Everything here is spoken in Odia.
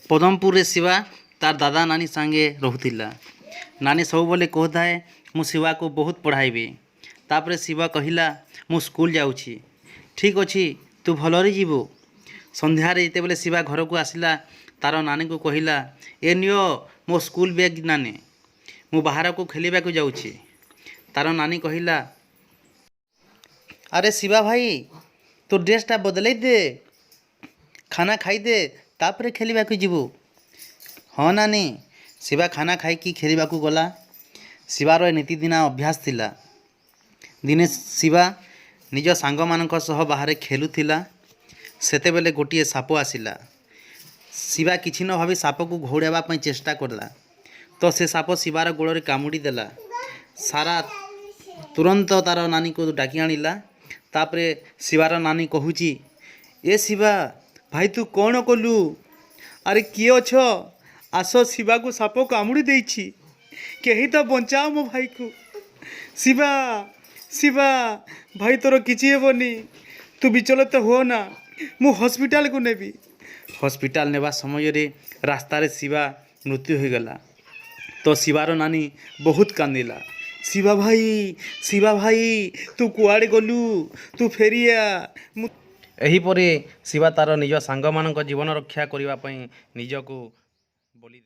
ପଦମପୁରରେ ଶିବା ତାର ଦାଦା ନାନୀ ସାଙ୍ଗେ ରହୁଥିଲା। ନାନୀ ସବୁବେଳେ କହୁଥାଏ, "ମୁଁ ଶିବାକୁ ବହୁତ ପଢ଼ାଇବି।" ତାପରେ ଶିବା କହିଲା, "ମୁଁ ସ୍କୁଲ ଯାଉଛି।" "ଠିକ୍ ଅଛି, ତୁ ଭଲରେ ଯିବୁ।" ସନ୍ଧ୍ୟାରେ ଯେତେବେଳେ ଶିବା ଘରକୁ ଆସିଲା, ତାର ନାନୀକୁ କହିଲା, "ଏ ନିଅ ମୋ ସ୍କୁଲ ବ୍ୟାଗ୍ ନାନୀ, ମୁଁ ବାହାରକୁ ଖେଳିବାକୁ ଯାଉଛି।" ତାର ନାନୀ କହିଲା, "ଆରେ ଶିବା ଭାଇ, ତୋ ଡ୍ରେସଟା ବଦଲେଇ ଦେ, ଖାନା ଖାଇଦେ, ତାପରେ ଖେଳିବାକୁ ଯିବୁ।" "ହଁ ନାନୀ।" ଶିବା ଖାନା ଖାଇକି ଖେଳିବାକୁ ଗଲା। ଶିବାର ଏ ନିତିଦିନିଆ ଅଭ୍ୟାସ ଥିଲା। ଦିନେ ଶିବା ନିଜ ସାଙ୍ଗମାନଙ୍କ ସହ ବାହାରେ ଖେଳୁଥିଲା। ସେତେବେଳେ ଗୋଟିଏ ସାପ ଆସିଲା। ଶିବା କିଛି ନ ଭାବି ସାପକୁ ଘଉଡ଼ାଇବା ପାଇଁ ଚେଷ୍ଟା କଲା ତ ସେ ସାପ ଶିବାର ଗୋଡ଼ରେ କାମୁଡ଼ି ଦେଲା। ଶିବା ତୁରନ୍ତ ତାର ନାନୀକୁ ଡାକି ଆଣିଲା। ତାପରେ ଶିବାର ନାନୀ କହୁଛି, "ଏ ଶିବା ଭାଇ, ତୁ କ'ଣ କଲୁ? ଆରେ କିଏ ଅଛ? ଆସ, ଶିବାକୁ ସାପ କାମୁଡ଼ି ଦେଇଛି। କେହି ତ ବଞ୍ଚାଅ ମୋ ଭାଇକୁ। ଶିବା, ଶିବା ଭାଇ, ତୋର କିଛି ହେବନି। ତୁ ବିଚଳିତ ହୁଅ ନା, ମୁଁ ହସ୍ପିଟାଲକୁ ନେବି।" ହସ୍ପିଟାଲ ନେବା ସମୟରେ ରାସ୍ତାରେ ଶିବା ମୃତ୍ୟୁ ହୋଇଗଲା। ତ ଶିବାର ନାନୀ ବହୁତ କାନ୍ଦିଲା, "ଶିବା ଭାଇ, ଶିବା ଭାଇ, ତୁ କୁଆଡ଼େ ଗଲୁ? ତୁ ଫେରିଆ ମୁଁ।" ଏହିପରି ଶିବା ତାର ନିଜ ସାଙ୍ଗମାନଙ୍କ ଜୀବନ ରକ୍ଷା କରିବା ପାଇଁ ନିଜକୁ ବଳି ଦେଲା।